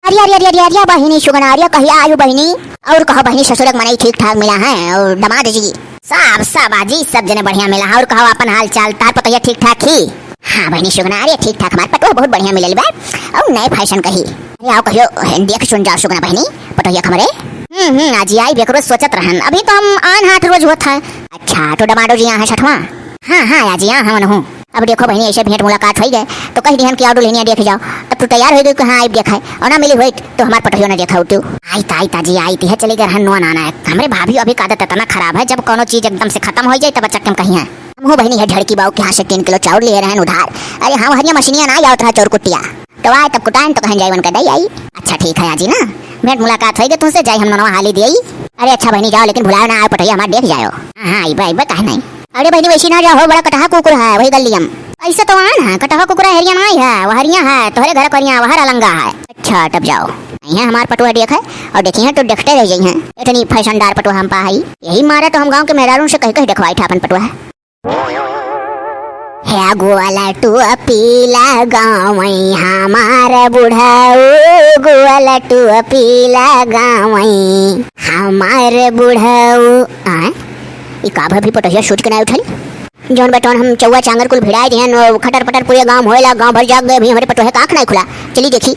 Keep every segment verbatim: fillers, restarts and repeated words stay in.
अरे, अरे, अरे, अरे, अरे, बहिनी सुगना, अरे, कहिया आयु बहिनी? और कहो बहिनी, ससुरक मनई ठीक ठाक मिला है, और दामाद जी? सब, सब आजी, सब जने बढ़िया मिला है। और कहो अपन हाल चाल, तार पतोहिया ठीक ठाक ही? हाँ बहिनी सुगना, अरे ठीक ठाक हमार पतोह बहुत बढ़िया मिलल बा, और नए फैशन कही। अरे आओ कहियो, देख सुन जाओ सुगना बहिनी, पतोहिया हमरे। हम्म, हम्म, आजी आई बेकरो सोचत रहन, अभी तो हम आन हाथ रोज होत है। अच्छा, तो दामादो जी यहाँ है छठवा? हाँ, हाँ, आजी यहाँ है मनहू। अब देखो बहिनी, ऐसे भेंट मुलाकात होइ गए, तो कहि दिहन कि आओ दुल्हनिया देख जाओ। तब तू तैयार होइ गई कि हाँ, आइब देखे, और ना मिली होइत, तो हमार पटोहियो ना देखा उतू। आई ता, आई ता जी, आई ती है, चली गए रहन नुआ नाना है। हमरे भाभी अभी का आदत इतना खराब है, जब कोनो चीज एकदम से खत्म होइ जाए, तब चक्के में कहीं है। हम हो बहिनी है ढड़की बाऊ के यहाँ से तीन किलो चाउर लिए रहन उधार। अरे हाँ, हरिया मशीनिया ना आवत रहा चाउर कुटिया। तो आए तब कुटाएन तो कहन जाई उनका दई आई। अच्छा ठीक है आजी ना, भेंट मुलाकात होई गई तुमसे, जाई हम नोनवा हाली दिए। अरे अच्छा बहिनी जाओ, लेकिन भुलाओ ना, आओ पटोहिया हमार देख जाओ। हाँ, हाँ, आइबा, आइबा, काहे नहीं। अरे बहिनी वैसी ना जाओ, बड़ा कटहा कुकुर है, वही गलियम। ऐसे तो आन है, कटहा कुकुर है, हरिया माई है, वहरिया है, तोहरे घर करिया, वहर अलंगा है। अच्छा तब जाओ। यहाँ हमार पटुआ देख है, और देखी है तो देखते रह जाई हैं। इतनी फैशनदार पटुआ हम पा हई। यही मारे तो हम गाँव के मेहरारू से कह कह देखवाई था अपन पटुआ। हे गोल टोपी लगावई हमार बुढ़ऊ, गोल टोपी लगावई हमार बुढ़ऊ। आय, ई का भा भी पटोहिया सूत के ना उठल? जौन बटौन हम चौवा चांगर कुल भिड़ाए दिहन, वो खटर पटर पूरे गांव में होएला, गांव भर जाग गए, अभी हमरे पटोहे का आँख ना खुला। चली देखी।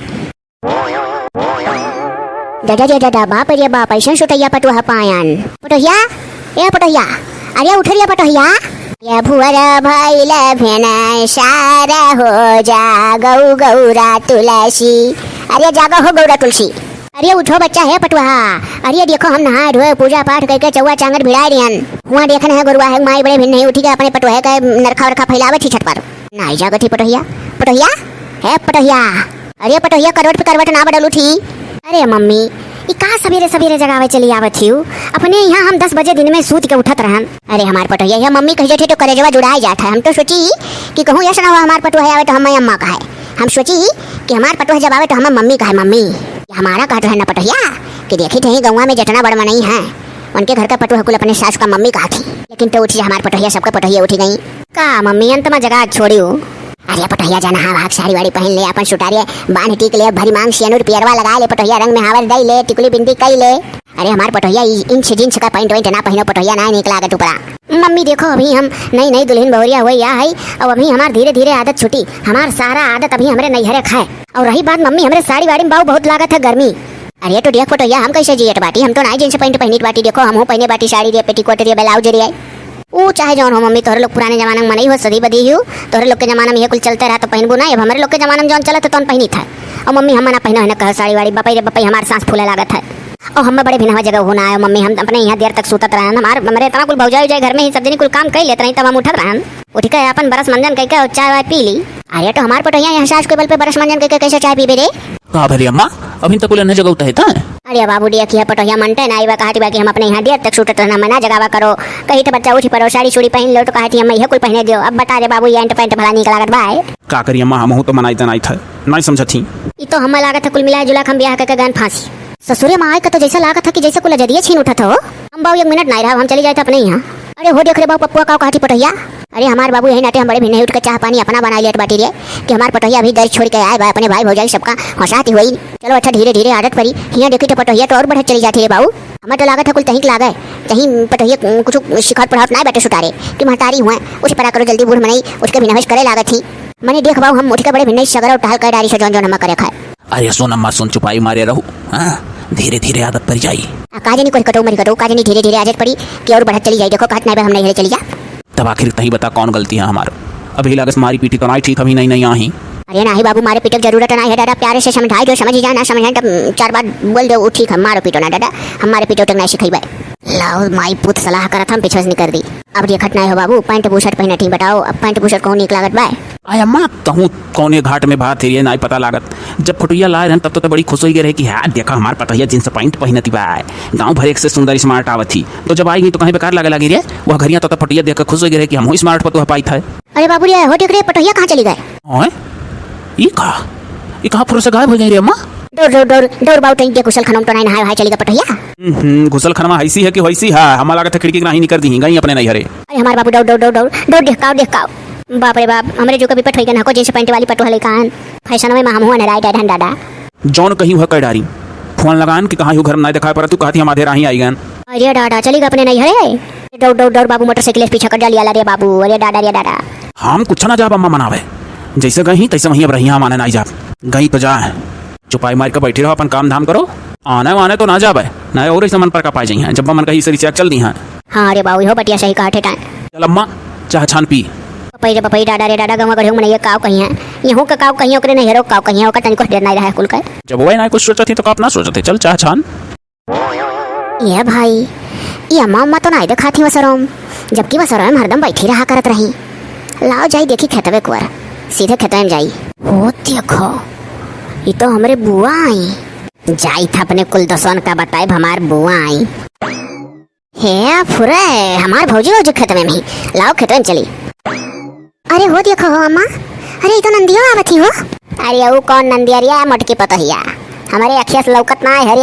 दादा रे दादा, बाप रे बाप, ऐसन सुतैया पटोहा पायन। पटोहिया, ए पटोहिया, अरे उठ रे पटोहिया। ये भुअर भइल भेन सार हो जा गौ गौरा तुलसी। अरे जागो हो गौरा तुलसी। अरे उठो बच्चा है पटुहा। अरे देखो हम नहाए धोए पूजा पाठ करके चौवा चांगर भिड़ाए दिहन। हुआ देखन है गरुआ है माई बड़े भिन नहीं उठी के अपने पटुहे के नरखा वरखा फैलावे थी छत पर। नाई जागत ही पटोहिया। पटोहिया, हे पटोहिया। अरे पटोहिया करवट पे करवट ना बदलू थी। अरे मम्मी, ई का सबेरे सबेरे जगावे चली आवत हिउ? अपने यहाँ हम दस बजे दिन में सूत के उठत रहन। अरे हमार पटोहिया, यह मम्मी कह जात है तो करेजवा जुड़ाए जात है। हम तो सोची कि कहूँ यस ना हो हमार पटोह आवे तो हम अम्मा कहे। हम सोची कि हमार पटोह जब आवे तो हम मम्मी कहे, मम्मी। ये हमारा कहत रहे ना पटोहिया कि देखी थे गौवा में जितना बड़ मनई है, उनके घर का पटोह कुल अपने सास का मम्मी कहा थी। लेकिन तो उठ जा हमार पटोहिया, सबके पटोहिया उठी गई। का मम्मी अंत में जगा छोड़ियो? अरे पटोहिया जाना हाँ भाग साड़ी वाड़ी पहन ले, अपन सुटारे बांध टीक ले, भरी मांग सियनुर पियरवा लगा ले, पटोहिया रंग में हावर दई ले, टिकुली बिंदी कई ले। अरे हमार पटोहिया ई इंच जिंच का पैंट वैंट ना पहिनो पटोहिया, ना नीक लागत ऊपरा। मम्मी देखो अभी हम नई नई दुल्हन बहुरिया हुई या है, अब अभी हमार धीरे धीरे आदत छूटी, हमार सारा आदत अभी हमरे नैहरे खाए। और रही बात मम्मी हमरे साड़ी वाड़ी में बाऊ बहुत लागत है गर्मी। अरे तो देख पटोहिया हम कैसे जियत बाटी, हम तो ना जिंच पैंट पहिनित बाटी, देखो हम हूँ पहिने बाटी साड़ी रे, पेटीकोट रे, ब्लाउज रे। ऊ चाहे जौन हो मम्मी, तोहरे लोग पुराने जमाना में मनई हो, सदी बदी हो, तोहरे लोग के जमाना में ये कुल चलते रहा तो पहिनबू ना, अब हमरे लोग के जमाना में जौन चलत है तौन पहिनित है। और मम्मी हम मना पहिनो है ना कह साड़ी वाड़ी, बपई रे बपई हमार सांस फूले लागत है। और हम बड़े भिनवा जगह हो ना आयो मम्मी, हम अपने यहाँ देर तक सूतत रहन, हमार हमरे इतना कुल भौजाई उजाई घर में ही सब जनी कुल काम कर लेत रही तब हम उठत रहन। उठ के अपन बरस मंजन करके और चाय वाय पी ली। अरे तो हमार पटोहिया यहाँ सास के बल पे बरस मंजन करके कैसे चाय पीबे रे? का भरी अम्मा, अभी तक कुल अन्य जगह उठे था? अरे बाबू, देखिए पटोहिया मनते ना आइबा, कहती बा कि हम अपने यहाँ देर तक सूतत रहना, मना जगावा करो। कही तो बच्चा उठी पड़ो, साड़ी सूड़ी पहन लो तो कहती हम यह कुल पहने दियो। अब बता रे बाबू, ये अंट पैंट भला नीक लागत बा? का करी अम्मा, हमहू तो मनाई तनाई था, नहीं समझत ही। ई तो हमें लागत है कुल मिला जुला के हम ब्याह करके गन फांसी। ससुरे माँ आए का तो जैसा लागत है कि जैसे कुल अजदिये छीन उठत हो। हम बाबू एक मिनट नहीं रहा, हम चली जाए थे अपने यहाँ। अरे हो देख रे बाबू, पप्पुआ का कहती पटोहिया। अरे हमार बाबू यही नाते हम बड़े भिन्ने उठ के चाह पानी अपना बनाई लेत बाटी रे, कि हमार पटोहिया अभी दर छोड़ के आए बा, अपने भाई भौजाई सबका हंसाती हुई। चलो अच्छा, धीरे धीरे आदत पड़ी। हियाँ देखी तो पटोहिया तो और बढ़त चली जाती रे बाबू। हमें तो लागत है कुल तहिक लागे, कहीं पटोहिया कुछ सिखावत पढ़ावत ना बैठे सुटारे कि महतारी हुए, उठ परा करो जल्दी, बूढ़ मनई उठ के भिनवेश करे लागत ही। मने देख बाबू, हम उठ के बड़े भिन्ने सगरो टहल कर डारी से जौन जौन हमें करे खाए। अरे सुन अम्मा सुन, चुपाई मारे रहू, हाँ, धीरे धीरे आदत पड़ जाई। आ, का जानी कोई कटो मरी कटो, का जानी धीरे धीरे आदत पड़ी कि और बढ़त चली जाई। देखो कहत नहीं बा हम नहीं चली जा। तब आखिर तही बता कौन गलती है हमार? अभी लागस मारी पीटी तो नहीं ठीक, अभी नहीं नहीं आही। अरे नाही बाबू, मारे पीटे के जरूरत नहीं है दादा, प्यारे से समझाए जो समझ जा, ना समझे तब चार बात बोल दो, वो ठीक है, मारो पीटो ना दादा, हम मारे पीटो तक नहीं सिखाई बा। लाओ माई पूत सलाह करत हम पिछवस निकर दी। अब देखत नाय हो बाबू, पैंट बुशर्ट पहिने ठीक बताओ, अब पैंट बुशर्ट कौन नीक लागत बा? आय अम्मा, तहूँ कौने घाट में भात हेरिए नाय पता लागत। जब फोटुइया लाए रहन तब तो, तो बड़ी खुश होई गए रहे कि हाँ देखा हमार पतोहिया जींस पैंट पहिनती बा, गाँव भर एक से सुंदर स्मार्ट आवत ही। तो जब आई गई तो कहीं बेकार लागे लागी रे, वह घरिया तो, तो फोटुइया देख के खुश होई गए रहे कि हमहूँ स्मार्ट पतोह पाइत है। अरे बाबू रे, हो देख रे, पटोहिया कहाँ चली गए? ओए, ई का? ई कहाँ फुर से गायब हो गई रे अम्मा? दौड़, दौड़, दौड़, दौड़ बाबू, तनी देख, घुसल खनवा में तो नहीं नहाए वहाए चली गए पटोहिया। हम्म, घुसल खनवा हैसी है कि वैसी है? हमारा लागत है खिड़की के राही निकर दी, गई अपने नैहरे। अरे हमार बाबू, दौड़, दौड़, दौड़, दौड़, दौड़, देख काओ, देख काओ। बाप रे बाप, हमरे जो कभी पटोही के नाको जींस पैंट वाली पटोह लेके आन। फैशन में मामू अनराय डैड हन दादा। जौन कही उहे कह डारी। फोन लगान कि कहाँ हो, घर में नाहीं देखाए पड़त, तू कहत ही हम आधे राही आई गन। अरे डाडा, चली गए अपने नैहरे? दौड़, दौड़, दौड़, बाबू मोटरसाइकिल से पीछा कर डाली आला रे बाबू, अरे डाडा, रे डाडा। हम कुछ ना जाब अम्मा मनावे, जैसे गई तैसे वहीं अब रहिया, हम आने नाहीं जाब। गई तो जा, चुपाई मार के बैठी रहो, अपन काम धाम करो। आने वाने तो ना जाबे, ना और ऐसे मन पर का पाए जाइए, जब मन कही सरी से चल दी हैं। हाँ रे बाबू, इहो बटिया सही कहा ठेठा। चल अम्मा, चाह छान पी। पपई रे पपई, डाडा रे डाडा, गंवा गढ़े मनैया काव कही है, यहूँ का काव कही है, ओकरे नैहरो काव कही है, ओकर तनिको डेर नाहीं रहा कुल का। जब वह ना कुछ सोचत ही तो का अपना सोचत है, चल चाह छान। ए भाई, ई अम्मा उम्मा तो नाहीं देखात ही वसरम, जबकि वसरम हरदम बैठी रहा करत रही। लाओ जाई देखी खेतवे कुआर, सीधे खेतवे में जाई। हो देखो, ई तो हमरे बुआ आई। जाई था अपने कुल दोस्तन का बताइब हमार बुआ आई। हे फुरे, हमार भौजी हो जो खेतवे में ही, लाओ खेतवे में चली। अरे हो देखो हो अम्मा, अरे ई तो नंदियो आवत ही हो। अरे ऊ कौन नंदिया रे, मोटकी पतोहिया, हमरे अखिया से लौकत ना है रे।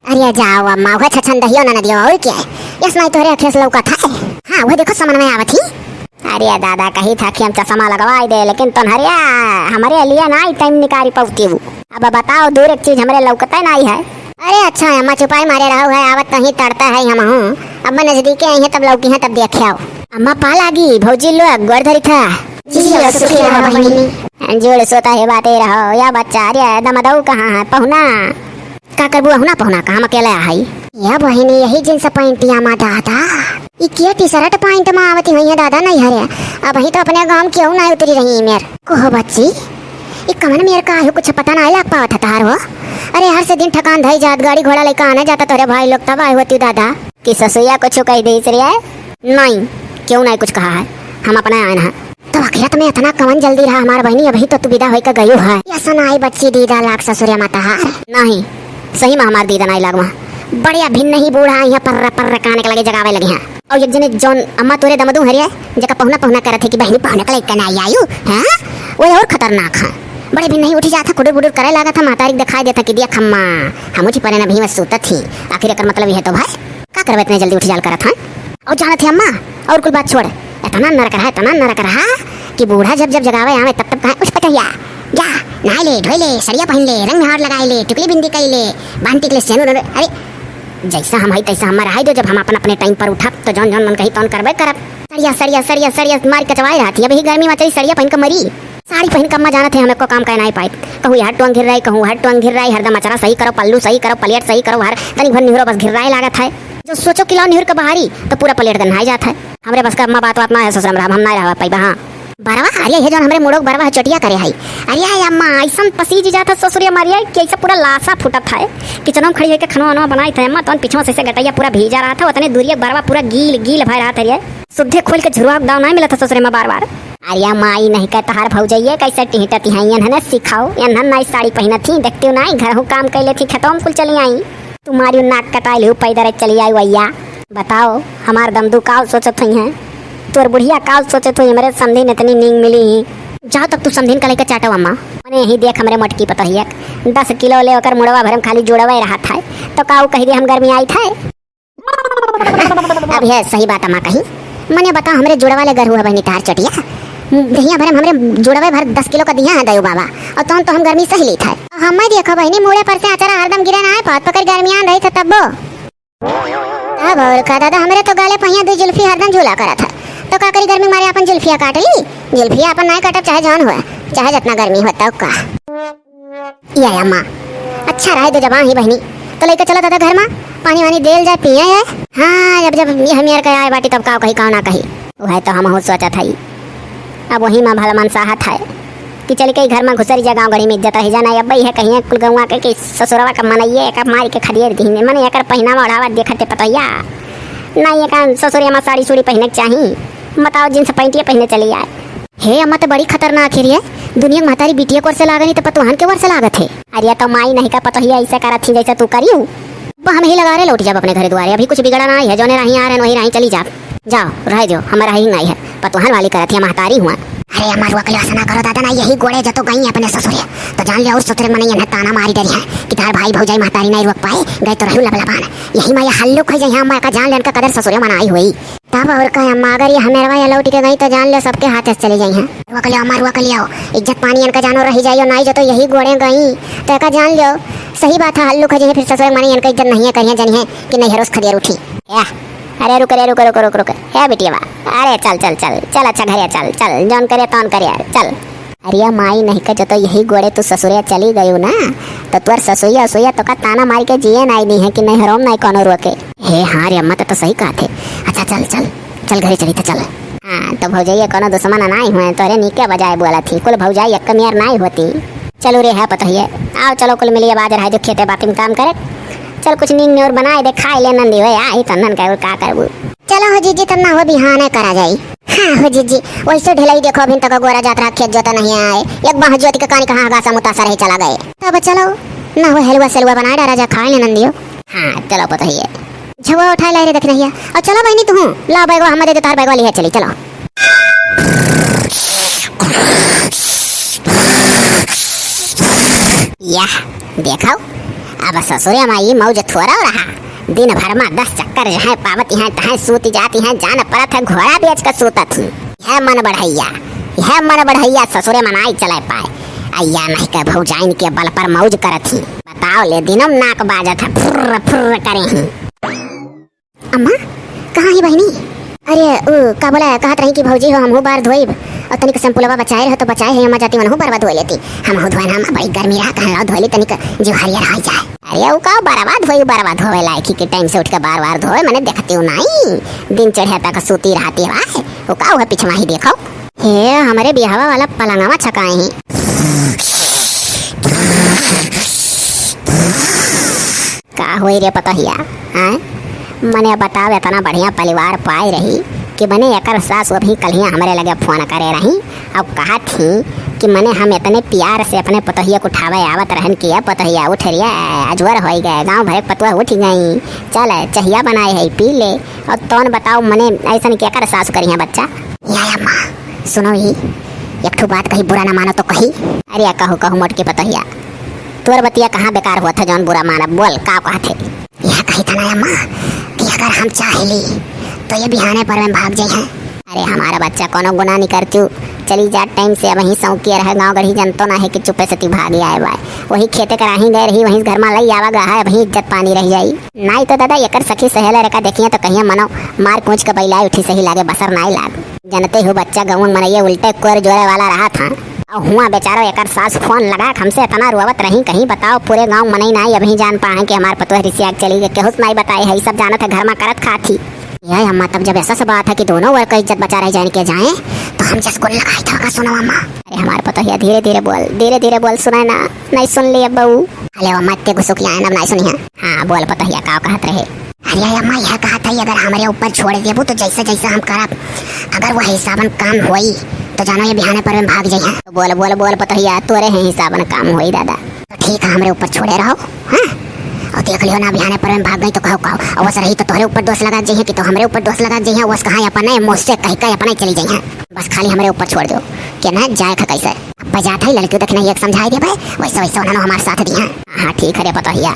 अरे जाओ अम्मा, उहे छछन दहियो ना नदियो, और क्या है? यस नाहीं तोहरे अखिया से लौकत है। हाँ, उहे देखो समन में आवत ही। अरे दादा, कही था कि हम चश्मा लगवाई दे, लेकिन तोहरे, हमरे लिए ना टाइम निकाली पौती हूँ। अब बताओ, दूर एक चीज हमरे लौकते नाहीं है। अरे अच्छा है, अम्मा चुपाई मारे रहो है, आवत कहीं तड़ता है हम हूँ। अब मैं नजदीके आई है, तब लौकी है, तब देखे आओ। अम्मा पा लागी, भौजी लोग गोड़ धरी था। जी, सुखी रहो बहिनी। जोड़ सोता है बाते रहो, या बच्चा, अरे दमदऊ कहाँ है, पहुना? का करबू अहुना पहुना का, हम अकेले आई। या बहिनी, यही जींस पैंटिया मा दादा, ई के टी शर्ट पैंट मा आवती हुई है दादा नैहरे। अबहीं तो अपने गाँव में केहू नाहीं उतरी रही मेर। कहो बच्ची, ई कवन मेर का आयु, कुछ पता नाहीं लाग पावत है तहार हो। अरे हर से दिन ठकान धई जात, गाड़ी घोड़ा लइका आने जाता तोरे भाई लोग, तब आए होती दादा। कि ससुरिया कुछ कह दीस रे? नाहीं, केहू नाहीं कुछ कहा है, हम अपने आए हैं। तो आखिरत में इतना कवन जल्दी रहा हमार बहिनी, अबहीं तो तू विदा होइके गयू है। ऐसा ना आई बच्ची दीदा लाग ससुरिया मा तहार। नाहीं, सही मा हमार दीदा नाहीं लाग मा। बड़े अभिन नहीं बूढ़ा आई है, पर्र पर्र काने के लगे जगावे लगे हैं। और एक जने जौन अम्मा तोरे दमदू हरिया, जेका पहुना पहुना करत है कि बहिनी पहुना के लइका ना आयु, हैं? वो और खतरनाक है। बड़े भी नहीं उठी जात है, कुडुर बुडुर करे लागत है, महतारी के दिखाई देता कि दिया खम्मा, हम उठी परे ना भी में सूतत ही। आखिर एकर मतलब यह तो भाई, का करबे इतने जल्दी उठी जाल करत है? और जानत है अम्मा, और कुल बात छोड़, इतना नरक रहा, इतना नरक रहा कि बूढ़ा जब जब जगावे आवे तब तब कहे, "उठ पटहिया, जा, नहाए ले, धोए ले, सड़िया पहन ले, रंग में हार लगाए ले, टुकली बिंदी कई ले, बांध टिकले सेनुर।" अरे जैसा हम हई तैसा हम रहाई दो, जब हम अपन अपने टाइम पर उठब तो जौन जौन मन कही तौन करबे करब। सड़िया, सड़िया, सड़िया, सड़िया मार के चबाए रहती है। अभी गर्मी में चली सड़िया पहन के मरी। साड़ी पहन के अम्मा जानत है हम एको काम करे नाहीं पाइत। कहूँ यह टोंग घिर रही, कहूँ हर टोंग घिर रही, हरदम अचरा सही करो, पल्लू सही करो, पलेट सही करो, हर तनी भर निहरो बस घिर रही लागत है। जो सोचो कि लाओ निहुर के बहारी तो पूरा पलेट गन्हाई जात है। हमरे बस का अम्मा बात बात ना है ससुर में रहब, हम नाहीं रहब पाइबा। हाँ। बरवा, अरे ये जौन हमरे मुड़ोक बरवा है चोटिया करे है। अरे ये अम्मा, ऐसन पसीज जात है ससुरिया मारिया कि ऐसा पूरा लासा फूटत है। किचनो में खड़ी होके खाना वाना बनाई थे अम्मा, तौन पिछवा से, से गटैया पूरा भीजा रहा था, उतने दूरिया बरवा पूरा गील गील भय रहा था रे। सुद्धे खोल के झुरवा दाव नाहीं मिला था ससुरे में बार बार। अरे अम्मा, ई नहीं कहता हर भौजैया कैसे टिहटती हैं, इन्हने सिखाओ, इन्हन नाहीं साड़ी पहनत थी, देखती हूँ नाहीं, घर हूँ काम कर लेती, खेतों में कुल चली आई। तुम्हारी नाक कटाई लिहू, पैदल चली आई वैया। बताओ, हमार दमदू काव सोचत हुई हैं? तोर बुढ़िया काव सोचत हुई, हमरे समधिन इतनी नींग मिली ही। जाओ तब तू समधिन का लेके चाटो अम्मा। मने यही देख हमरे मोटकी पतोहिया, दस किलो ले ओकर मुड़वा भरे में खाली जुड़वे रहत है, तो काऊ कही दे हम गर्मी आई थे? अब यह सही बात अम्मा कही। मने बताओ, हमरे जुड़वा ले गरहू है बहिनी तार चटिया। दहिया भरे में हमरे जुड़वे भर दस किलो का दिया है दयू बाबा, और तौन तो हम गर्मी सही लेत है। हम देखो बहिनी, मुड़े पर से अचरा हरदम गिरे ना है, पौत पकड़ गर्मियान रही थे तब्बो। तब और का दादा, हमरे तो गाले पहिया दो जुल्फी हरदम झूला करत है, तो का करी गर्मी मारे अपन जुल्फिया काट ली। जुल्फिया अपन नाहीं काटब, चाहे जौन हुआ, चाहे जितना गर्मी हुआ, तब का। या अम्मा, अच्छा रहे दो जबान ही बहिनी, तो लेके चलो दादा घर में, पानी वानी देल जाए, पिए है। हाँ, जब जब ये हमियर के आए बाटी तब का कही, का ना कही। वह तो हम सोचत है। अब वही में भला मन साहत है कि चल के घर में घुसर जा, गाँव गढ़ी में इज्जत रह जाना। अब यह कहिए कुल गौवा के कि ससुरवा का मनइये, एकर मारी के खदेड़ दीने, मने एकर पहिनावा ओढ़ावा देखते पतोहिया। नहीं, एकर ससुरे में साड़ी सूड़ी पहने के चाही। बताओ, जींस पैंटिया पहने चली आए। हे अम्मा, तो बड़ी खतरनाक है रे। दुनिया के महतारी बिटिया के ओर से लागे नहीं तो पतोहन के ओर से लागत है। अरे तो माई नहीं का पतोहिया ऐसे करत थी जैसे तू करियो। अब हम ही लगा रे लौट जाब अपने घरे दुआरे, अभी कुछ बिगड़ा ना है, जोने राही आ रहे वही राही चली जाब। जाओ, रह जो, हमारा ही नाई है, पतोहन वाली करत है, महतारी हुआ। अरे हमार रुआ के लेवा ना करो दादा, ना यही गोड़े जतो गई अपने ससुरे, तो जान ले और ससुरे मने इन्हें ताना मारी डरी है कि तार भाई भौजाई महतारी नहीं रुक पाए, गए तो रहू लबलबान। यही माया हल्लुक है, यहाँ माया का जान लेन का कदर ससुरे मनाई हुई। तब और का अम्मा, अगर ये हमेरवा या लौटि के गई तो जान लो सबके हाथे से चली जाई हैं। रुआ के लियाओ अम्मा, रुआ के लियाओ, इज्जत पानी इनका जानो रही जाई, नाई जो तो यही गोड़े गई तो एका जान लियो। सही बात है, हल्लुक हो जइहैं फिर ससुरे माने इनका इज्जत नहीं है, करिहैं जनिहैं कि नैहरों से खदेर उठी। ए, अरे रुक रे, रुक, रुक, रुक, रुक। हे बिटियावा, अरे चल, चल, चल, चल, अच्छा घरे चल, चल, जौन करे तौन करे, चल। अरे माई, नहीं का जो तो यही गोड़े तू ससुरे चली गयू ना, तो तोर ससुइया उसुइया तोका ताना मार के जिए नाई दी है कि नैहरों में नाई कोनो रोके। हे हाँ रे अम्मा, तो, तो सही कहत है। अच्छा चल, चल, चल घरे चली थे, चल। हाँ, तो भौजैया कोनो दुश्मन नाई हुए, तोरे नीके बजाय बोला थी, कुल भौजाई एक मेर नाई होती। चलो रे है पतोहिए, आओ चलो कुल मिलिए बाजार है जो खेते बाती में काम करे। चल कुछ नीक न्योर बनाए दे, खाए ले नंदी हुए, आ ही तन्नन का, का करबू। चलो हो जीजी, तब ना हो बिहाने करा जाई। हाँ हो जीजी, वैसे ढिलाई देखो, अभी तक गोरा जात रहा, खेत जोता नहीं आए, एक बाह जोत के कानी कहाँ हगासा मुतासा रहे चला गए। तब चलो ना हो हलवा सलवा बनाए डारा जा, खाए ले नंदियो। हाँ चलो पतोहिए। झुआ उठाए लाई रे दखिनहिया, और चलो बहनी तू, ला बैगवा हम दे दे, तार बैगवा लिहे चली, चलो। यह देखो, अब ससुरे माई मौज थोड़ा रहा, दिन भर मा दस चक्कर जहाँ पावत यहाँ तहाँ सूत जाती हैं, जान परत है घोड़ा बेच के सूतत ही। यह मन बढ़ैया, यह मन बढ़ैया ससुरे मनाई चले पाए। अय्या नहीं के भौजाइन के बल पर मौज करत ही। बताओ ले दिनम नाक बाजत है, फुर्र फुर्र करे ही। अम्मा, कहाँ ही बहिनी? अरे, उ, का बोला, कहत रही कि भौजी हो, हमहू बार धोइब, और तनिक सैम्पुलवा बचाए रहो, तो बचाए है, अम्मा जाती वनहू बरवा धोए लेती। हमहू धोए ना, अम्मा, बड़ी गर्मी रहा, कहन लाओ धोए ली, तनिक जीव हरियर हो जाए। अरे, उ का बरवा धोई, बरवा धोवे लायक ही कि टाइम से उठ के बार बार धोए, मने देखती हूँ नाई, दिन चढ़े तक सूती रहती है, उ का हुआ पिछवा ही देखो। हे, हमरे बियाहवा वाला पलंगवा छकाए ही। का होई रे पतोहिया, हैं? मने बताओ, इतना बढ़िया परिवार पाए रही कि मने एकर सास अभी कल्हिया हमरे लगे फोन करे रही, अब कहत ही कि मने हम इतने प्यार से अपने पतोहिया को उठावे आवत रहन कि "ए पतोहिया उठ रे, अजवर होई गए, गाँव भरे के पतोह उठ गई, चल चहिया बनाए है पी ले।" और तौन बताओ मने ऐसन के एकर सास करी है बच्चा। या अम्मा, सुनो ही, एक ठो बात कही, बुरा ना मानो तो कही। अरे कहू कहू मोटकी पतोहिया, तोर बतिया कहाँ बेकार होत है जौन बुरा मानब, बोल का कहत है? यह कही था ना अम्मा कि अगर हम चाह ली तो ये बिहाने पर में भाग जाई हैं। अरे हमारा बच्चा कोनो गुनाह नहीं करती, चली जा टाइम से, वहीं सौंकिया रहे, गाँव गढ़ी जनतो ना है कि चुप्पे से ती भागी आए बाय। वही खेते कराही गए रही, वहीं घर मा लई आवा गा है, वहीं इज्जत पानी रह जाई। नाई तो दादा एकर सखी सहेलर एका देखिए तो कहिए मनो मार कूच के बैलाए उठी सही लागे, बसर नाई लाग। जनते हो बच्चा गौन मनइया उल्टे कोर जोरे वाला रहा था। और हुआ बेचारो एकर सास फोन लगा के हमसे इतना रोवत रही, कहीं बताओ पूरे गांव मनई नाई अभी जान पाए कि हमार पतोह रिसिया के चली गई, केहू से नाई बताए है, ई सब जानत है घर मा करत खात ही। ये अम्मा, तब जब ऐसा सब बात है कि दोनों वर्ग का इज्जत बचा रह जाए के जाए, तो हम जस कुल लगाई था का सुनो अम्मा। अरे हमार पतोहिया धीरे धीरे बोल, धीरे धीरे बोल, सुनाए ना, नहीं सुन लिए बहू। अरे अम्मा, इतने गुस्सो किया है ना, अब नहीं सुनी है। हाँ बोल पतोहिया, का कहत रहे? अरे अम्मा, यह कहत है, अगर हमरे ऊपर छोड़ देबू तो जैसे जैसे हम करब, अगर वह हिसाबन काम होई तो जानो ये बिहाने पर में भाग जाई है। तो बोल बोल बोल पतोहिया, तोरे है हिसाबन काम होई दादा। तो ठीक है, हमरे ऊपर छोड़े रहो, हाँ? और देख लियो ना, बिहाने पर में भाग गई तो कहो कहो, और वस रही तो तोहरे ऊपर दोष लगा जाइए कि तो हमरे ऊपर दोष लगा जाइए, वस कहाँ अपने मुँह से कह के अपने चली जाइए। बस खाली हमरे ऊपर छोड़ दो कि ना जाए खा कैसे। अब जात है लड़कियों देखना, एक समझाई देबे, वैसे वैसे उन्होंने हमारे साथ दिए हैं। हाँ ठीक है रे पतोहिया,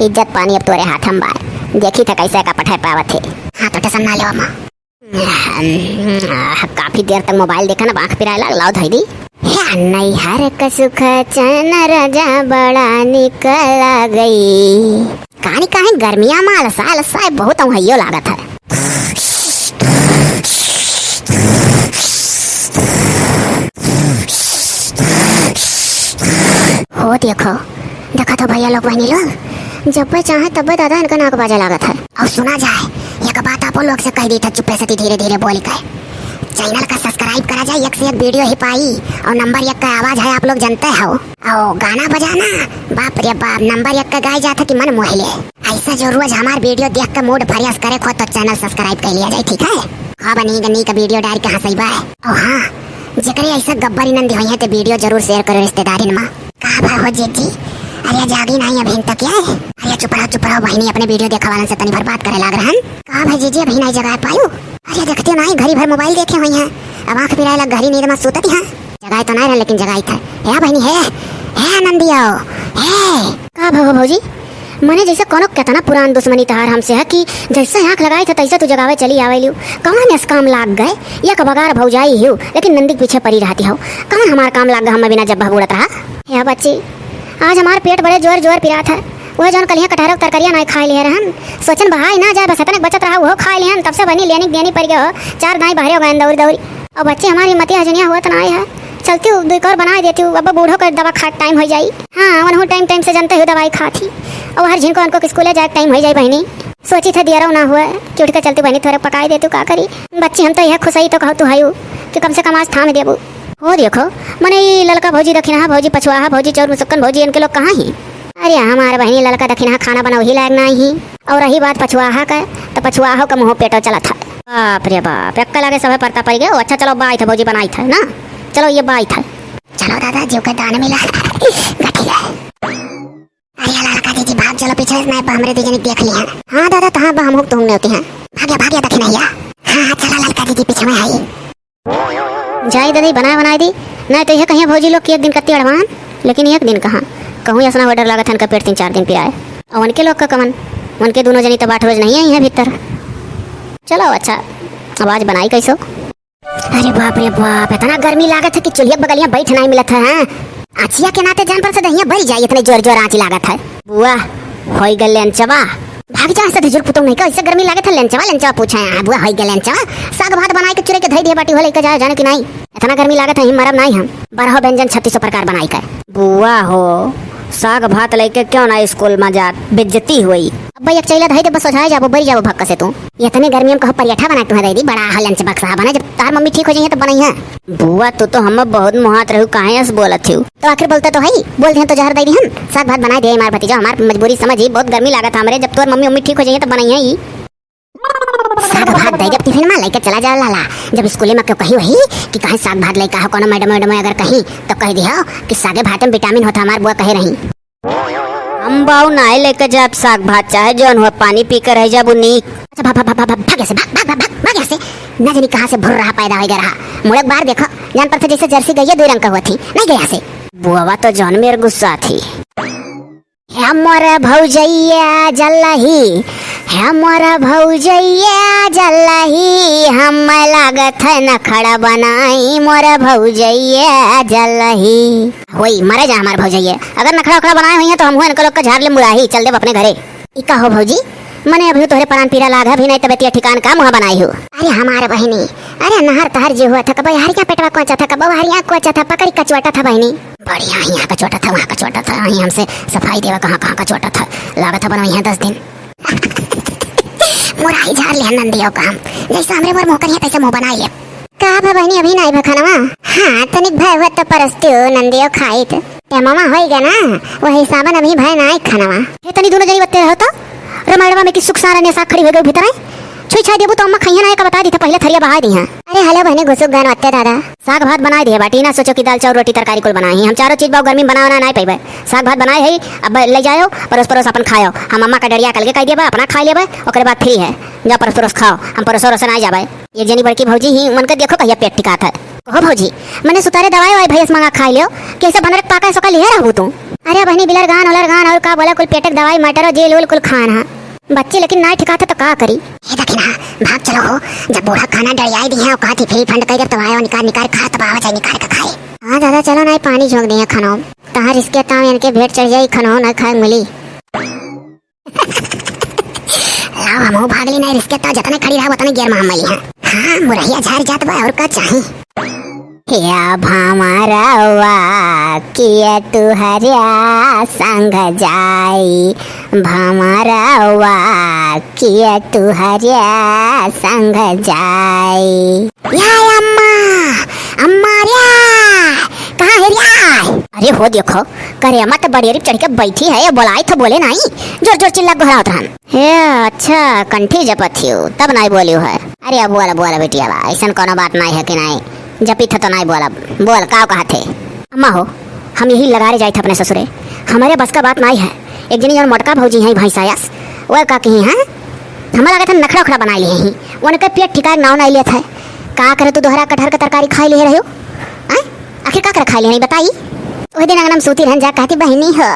इज्जत पानी अब तोरे हाथ में बाय, देखी था कैसे का पठाए पावत है। हाँ तो टेंशन ना लेवा माँ। आह, काफी देर तक मोबाइल देखा ना, आँख पिराए लाग, लाओ धई दी। हे नैहर का सुख चैन राजा बड़ा निक लागई। कहानी काहे गर्मिया में अलसा अलसा बहुत औंहइयो लागत है। हो देखो, देखा तो भैया लोग बहनी लोग, जब चाहे तब दादा इनका नाक बाजे लागत है। और सुना जाए, एक बात आप लोग से कह दी था, चुप्पे से धीरे धीरे बोली के। चैनल का सब्सक्राइब करा जाए, एक से एक वीडियो ही पाई और नंबर एक का आवाज है, आप लोग जानते हो। और गाना बजाना, बाप रे बाप, नंबर एक का गाय जाता कि मन मोहिले। ऐसा जो रोज हमार वीडियो देख के मूड फ्रेश करे खो तो चैनल सब्सक्राइब कर लिया जाए, ठीक है? हाँ बनी गनी का वीडियो डाल के हंसई बा। और हाँ, जेकरे ऐसा गब्बर इनन दिखाई है तो वीडियो जरूर शेयर करो रिश्तेदारिन में। का भा हो जेठ जी? अरे जागी नहीं अभी तक है? अरे चुप रहो, चुप रहो बहिनी, अपने वीडियो देखा वालन से तनी भर बात करे लाग रहन। का भा जीजी अभी नहीं जगाए पायू? अरे देखते नहीं घड़ी भर मोबाइल देखे हुई हैं, अब आँख पिराए लग घड़ी नींद में सूतत हैं। जगाए तो नहीं रहन लेकिन जगाई था। हे बहिनी हे, हे नंदियो, हे। का भा हो भौजी? मने जैसे कोनो केतना पुरान दुश्मनी तहार हमसे है कि जैसे आँख लगाई थे तैसे तू जगावे चली आवे लियो। कवन एस काम लाग गए? एक बगार भौजाई हियो, लेकिन नंदी के पीछे परी रहती हो। कवन हमार काम लाग गए, हम बिना जब बूड़त रहा? हे बच्ची, आज हमार पेट बड़े जोर जोर पिरात है। वह जौन कलिया कटहरो के तरकारिया नाई खाए लिहे रहन, सोचन बहाई ना जाए, बस इतने बचत रहा, वो खाए लिहन। तब से बनी लेनी देनी पड़ गयो, चार दाई बहरे हो गए दौड़ी दौड़ी। और बच्ची हमारी मतिया हजनिया हुआ तो नाई है, चलती हूँ दुई कौर बनाए देती हूँ, अब बूढ़ो का दवा खा टाइम हो जाई। हाँ, वनहु टाइम टाइम से जनते हुए दवाई खात ही। और हर झिनको उनको स्कूले जाए टाइम हो जाई बहनी। सोची थे दियरो ना हुआ कि उठ के चलती बहनी थोड़े पकाए देती हूँ, का करी। बच्ची हम तो यह खुश ही तो कहो तू हयू कि कम से कम आज थाम देबू। हो देखो, मने ई ललका भौजी दखिनहा भौजी पछुआहा भौजी चौर मुसुक्कन भौजी इनके लोग कहाँ ही? अरे हमार बहनी ललका दखिनहा खाना बनाओ ही लायक नाई ही। और रही बात पछुआहा का, तो पछुआहो का मुँह पेटो चलत है। बाप रे बाप, एक्का लागे सभे परता पड़ गयो। अच्छा चलो बाई थे भौजी बनाई थे ना, चलो ये बाई थे। चलो दादा जीव के दान मिला। गठी है। अरे ललका दीदी भाग चलो पीछे से, नहीं हमरे दीदी ने देख ली है। हाँ दादा तहाँ बा हम तुम होती हैं। भाग्या भाग्या दखिनहिया। हाँ हाँ चलो ललका दीदी पीछे में आई। जाई दे दई, बनाए बनाए दी, नहीं तो यह कहिए भौजी लोग कि एक दिन कत्ती अड़वान, लेकिन एक दिन कहाँ, कहूँ ऐसा हो डर लागत है इनका पेट तीन चार दिन पिराए। और उनके लोग का कमन, उनके दोनों जनी तो बाट रोज नहीं आई है भीतर। चलो अच्छा, अब आज बनाई कैसो? अरे बाप रे बाप, इतना गर्मी लागत है कि चूल्हे बगलिया बैठ नहीं मिलत है, हैं? आँचिया के नाते जान पर से दहिया बरी जाई, इतने जोर जोर आँची लागत है। बुआ, होई गल लेंचवा। भाग जा, ऐसे ढिजुर पुतौ नहीं का, ऐसे गर्मी लागत है, लेंचवा, लेंचवा पूछे हैं। बुआ, होई गल लेंचवा। साग भात बनाए के चुरे के धई दिए बाटी हो, लेके जाए जाने की नहीं। इतना गर्मी लागत है, ही मरब नहीं हम। बारह व्यंजन छत्तीसों प्रकार बनाई के। बुआ हो, साग भात लेके क्यों ना स्कूल में जात, बेइज्जती हुई। अब्बा एक चैला धई दे, बस ओझाए जाबो, बरी जाबो भक्का से तू। इतने गर्मी में कहो परियठा बना के तुम्हें दे दी, बड़ा हा लंच बक्सा बना, जब तार मम्मी ठीक हो जाइए तब बनाई है। बुआ, तू तो हम बहुत मुहात रहू, काहे ऐस बोलत हू? तो आखिर बोलता तो है ही, बोल दिहन तो जहर दे दिहन। साग भात बनाए दे हमार भतीजा, हमार मजबूरी समझ ही, बहुत गर्मी लागत हमरे, जब तोर मम्मी उम्मी ठीक हो जाइए तब बनाई है ही। साग भात दे जब टिफिन में लेके चला जाओ लाला, जब स्कूले में क्यों कही वही कि कहे साग भात लेके आओ, कोनो मैडम वैडम अगर कही तो कह दियो कि सागे भात में विटामिन होता, हमार बुआ कहे रही। हम बाऊ नाय लेके जाब साग भात, चाहे जौन हुआ, पानी पी के रह जाबू नीक। अच्छा, भाग, भाग, भाग, भाग, भाग, भाग यहाँ से, भाग, भाग, भाग यहाँ से। ना जानी कहाँ से भुर्रहा पैदा होइगा रहा। मुड़क बार देखो, जान पर से जैसे जर्सी गई है, दो रंग का हुआ थी। नहीं गया से। बुआवा तो जौन मेर गुस्सा थी। हे मोर भौजैया जलही, हे मोर भौजैया जलही, हम लागत है नखड़ा बनाई, मोर भौजैया जलही। होई, मरे जा हमार भौजैया। अगर नखड़ा उखड़ा बनाए हुई हैं तो हम हुआ इनका लोग का झाड़ ले मुड़ाही, चल देब अपने घरे। ई का हो भौजी, मने अभी तोहरे परान पीरा लाग है, अभी नहीं तबियतिया ठिकान का मुँह बनाई हो। अरे हमार बहिनी, अरे नहर तहर जे हुआ था, कबो हरिया पेटवा कोचा था, कबो हरिया कोचा था, पकड़ी कचुआटा था बहिनी। बढ़िया हियाँ कचुआटा था, वहाँ कचुआटा था, वहीं हमसे सफाई देवा कहाँ कहाँ कचुआटा था, लागत है बनवाई है दस दिन। मुराई झाड़ लिया नंदियों का हम, जैसे हमरे मोर मुँह करिए तैसे मुँह बनाई ले। का भा बहिनी, अभी नाई भा खानवा? हाँ, तनिक भय हुआ तो परस्तियो नंदियो खाइत। ए मामा होई गया ना, वही साबन अभी भय नाई खानवा। हे तनी दोनों जनी बत्ते रहो तो। रमायणवा में की सुख सारा ने साग खड़ी हो गई भीतर है। छुई छाई देबू तो अम्मा खइया ना, एक बता दी था, पहले थरिया बहाई दी हैं। अरे हेलो बहनी, घुसुक गन वत्ते दादा। साग भात बनाए दिए बाटी, ना सोचो कि दाल चाउर रोटी तरकारी कुल बनाए ही। हम चारों चीज बाऊ गर्मी में बनाओ ना, नाई पैबे। साग भात बनाए है, अब ले जाओ, परोस परोस अपन खाओ। हम अम्मा का डरिया कल के कह देबे, अपना खाई लेबे, ओकरे बाद फ्री है। जाओ परोस परोस खाओ, हम परोसो रोसे नाई जाबे। एक जनी बड़की भौजी ही, उनके देखो कहिया पेट टिकात है। कहो भौजी, मने सुतारे दवाई वाई भैया से मंगा खाई लियो, कैसे भनरक पाका है सोका लिहे रहबू तू। अरे बहनी बिलर गान ओलर गान और का बोला, कुल पेटक दवाई मटर और जेल उल कुल खान है। बच्ची लेकिन नाई ठिकात है तो का करी। हे दखिना, भाग चलो हो, जब बूढ़ा खाना डरियाई दी है और कहा थी फ्री फंड कह दे तो आयो निकाल निकाल खा, तब आवा जाए निकाल के खाए। हाँ दादा चलो नाई पानी झोंक दिए खानो, तहाँ रिस्के ताव इनके भेंट चढ़ जाई, खानो ना खाए मिली। लाओ, हमहू भाग ली, नहीं रिस्के तो जतने खड़ी रहा, उतने गियर में हम मली हैं। हाँ, मुरहिया झार जात बा, और का चाही? या भमरवा, किया तू हरिया संग जाई, भमरवा, किया तू हरिया संग जाई। या अम्मा, अम्मा रे, कहाँ है रे? अरे हो देखो, करे अम्मा तो बड़ियरी चढ़ के बैठी है, बोलाई तो बोले नहीं, जोर जोर चिल्ला गोहरावत रहन। हे अच्छा, कंठी जपत हियो, तब नहीं बोलियो है। अरे अब बोला, बोला बिटिया बा, ऐसन कोनो बात नहीं है कि नहीं, जपी था तो नहीं बोला, बोल, का कहा थे? अम्मा हो, हम यही लगारे जाए थे अपने ससुरे, हमारे बस का बात नहीं है। एक जनी और मोटका भौजी हैं भैंसायस, वो का कही हैं, हमें लगा था नखड़ा उखड़ा बनाए लिए ही, उनके पेट ठिकाए नाव नहीं लिया था। का करे तू दोहरा कटहर के तरकारी खाए लिए रहे हो? आय? आखिर का करे खाए लिए नहीं बताई? वही दिन अंगना में सूती रहन जा, कहती, "बहिनी हो,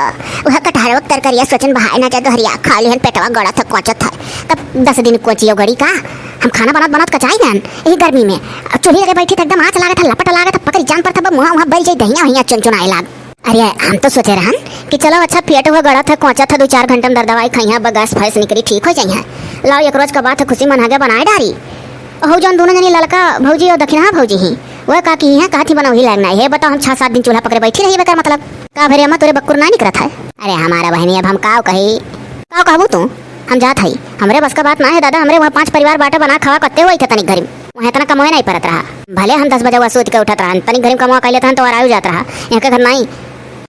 वह कटहरवा के तरकारिया सोचन बहाए ना जा, दोहरिया खा लिहन, पेटवा गड़त है, कोचत है।" तब दस दिन कोचियो गड़ी का, हम खाना बनात बनात कचाई रहन यही गर्मी में। अब चूल्ही लगे बैठी त एकदम आँच लागत है, लपट लागत है, पकड़ी जान पड़त है, मुँहा वहाँ बल जाई, दहिया वहिया चुनचुनाए लाग। अरे, हम तो सोचे रहन कि चलो अच्छा, पेट हुआ गड़त है, कोचत है, दो चार घंटा में दर्दवाई खइहाँ, बस गैस फैस निकली, ठीक हो जाइहाँ। लाओ, एक रोज का बात है, खुशी मन आगे बनाए डारी। अहो, जौन दोनों जनी ललका भौजी और दखिनहा भौजी ही, वह का की हैं, कहत ही बनौही लायक नाई है। बताओ, हम छह सात दिन चूल्हा पकड़े बैठी रही, बेकार मतलब। का भरे अम्मा, तोरे बक्कुर ना निकरत है? अरे हमारा बहिनी, अब हम काव कही, काव कहबू तू? हम जात हई, हमरे बस का बात ना है दादा, हमरे वहाँ पांच परिवार बाटे, बना खावा कत्ते होई थे तनिक घरी में, वहाँ इतना कमोए नहीं परत रहा। भले हम दस बजे वह सूत के उठत रहन, तनिक घरी में कमवा कर लेत रहन तो आराम जात रहा। यहाँ के घर नहीं,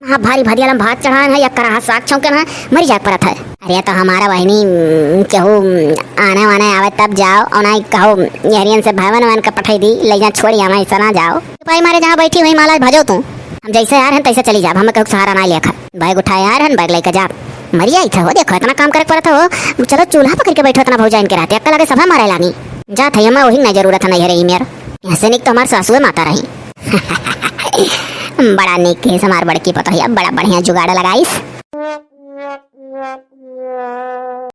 हाँ, भारी भदियाला में भात चढ़ान है, या कराहा साग छौंकन है, मरी जाए परत है। अरे तो हमारा बहिनी, उम, केहू, उम, आने वाने आवे तब जाओ, और ना कहो यहरियन से भवन वन के पठाई दी, ले जा छोड़ी, हमें ऐसा ना जाओ। सिपाही मारे जहाँ बैठी हुई माला भजो तू, हम जैसे आ रहन तैसे चली जाब, हमें केहू के सहारा ना लेखा। बैग उठाए आ रहन, बैग लेके जाब। मरी जाई था हो, देखो इतना काम करे परत हो, चलो चूल्हा पकड़ के बैठो, इतना भौजाइन के रहते अक्का लगे सभा मारे लागी। जात है, हमें वही ना जरूरत है नहीं है रही मेर। यहाँ से निक तो हमार सासुए माता रही। बड़ा निक केस हमार बड़की पतोहिया, बड़ा बढ़िया जुगाड़ लगाइस।